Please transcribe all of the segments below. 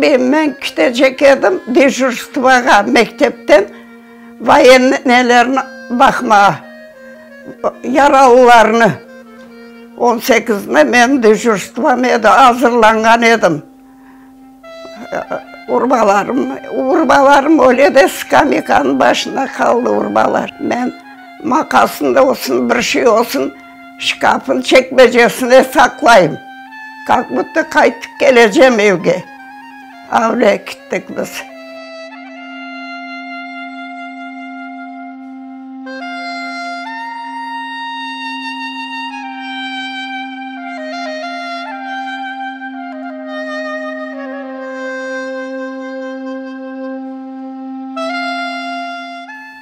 Bilmeyim, men ketecek edim dejurstvoğa mektepten voyennıy nelerni baqmağa, yaralılarnı. On sekizinde menim dejurstvom edi, azırlanğan edim. Urbalarım, urbalarım öyle de skameykanıñ başında qaldı urbalar. Men maqasında olsun, bir şey olsun, şkafın çekmecesine saqlayım, kak budto qaytıp kelecem evge. Avle kittik biz.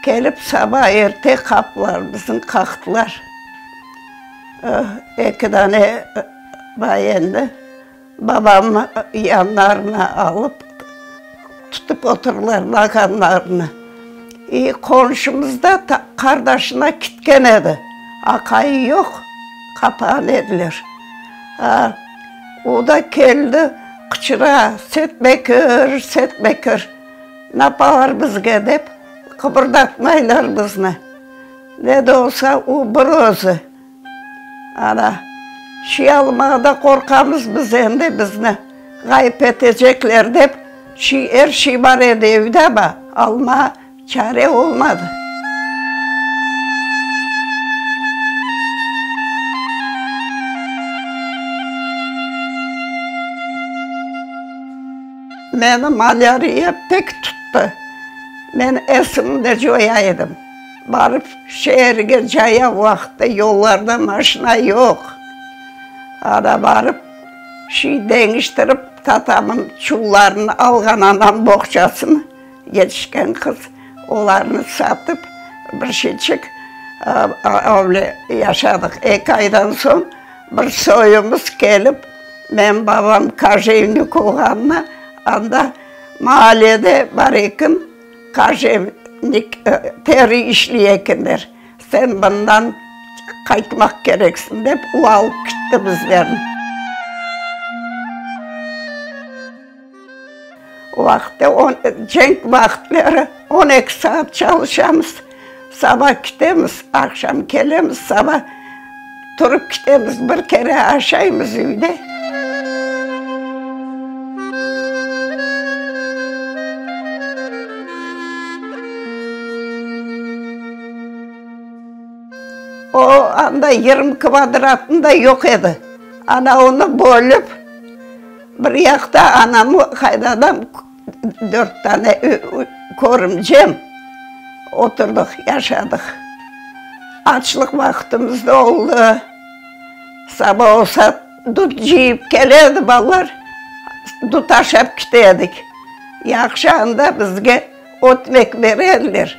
Kelip saba erte qapılarımıznı qaqtılar. Eki dane bayenni babamnı yanlarına alıp, tutıp oturdılar naganlarını. İ qonşumız da qardaşına kitken edi, aqayı yoq, qapağan ediler. A, o da keldi, qıçıra, Setbekir, Setbekir, napalar bizge dep, qıbırdatmaylar bizni. Ne de olsa, o bir özü. Ana, şiy almağa da qorqamız biz endi, bizni ğayıp etecekler dep, şiy, er şiy bar edi evde, amma almağa çare olmadı. Meni malâriya pek tuttı. Men esimni de coya edim. Barıp şeerge cayav vaqıtta yollarda maşina yoq. Ana barıp şiy deñiştirip tatamın çullarını alğan anam boğçasını, yetişken qız, olarnı satıp bir şeyçik öyle yaşadıq. Eki aydan soñ bir soyumız kelip, menim babam kojevnik olğanını, anda maalede bar eken, Kojevnik teri işley ekenler, sen bundan qaytmaq kereksiñ, dep, o alıp kitti bizlerni. O vaqıtta, cenk vaqıtları, 12 saat çalışamız, saba kitemiz, aqşam kelemiz, saba turıp kitemiz, bir kere aşaymız üyde. O, anda 20 kvadratında yoq edi. Ana onı bölip, bir yaqta anam, qaynanam, dört tane körümcem oturdıq, yaşadıq. Açlıq vaqtımız da oldı. Saba olsa, dut cıyıp kele edi balalar, dut aşap kite edik. Yahşı anda bizge ötmek bere ediler.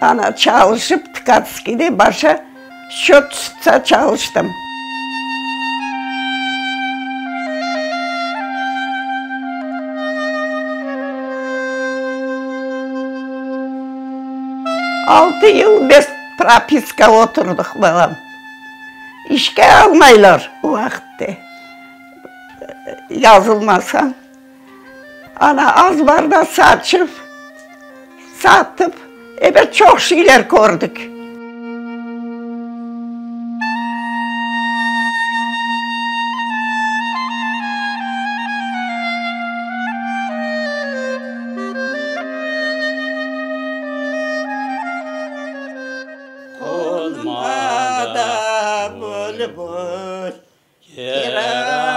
Ana, çalışıp, Tkatskiyde başa Şçötçitsa çalıştım. Altı yıl bez propiska oturdıq, balam. İşke almaylar o vaqıtte, yazılmasañ. Ana, azbarda saçıp, satıp, ebet, çoq şeyler kördik. Qonmada bülbül Kiraz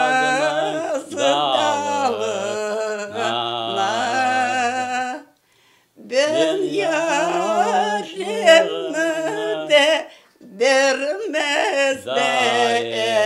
dalına Ben yarimni de bermez de.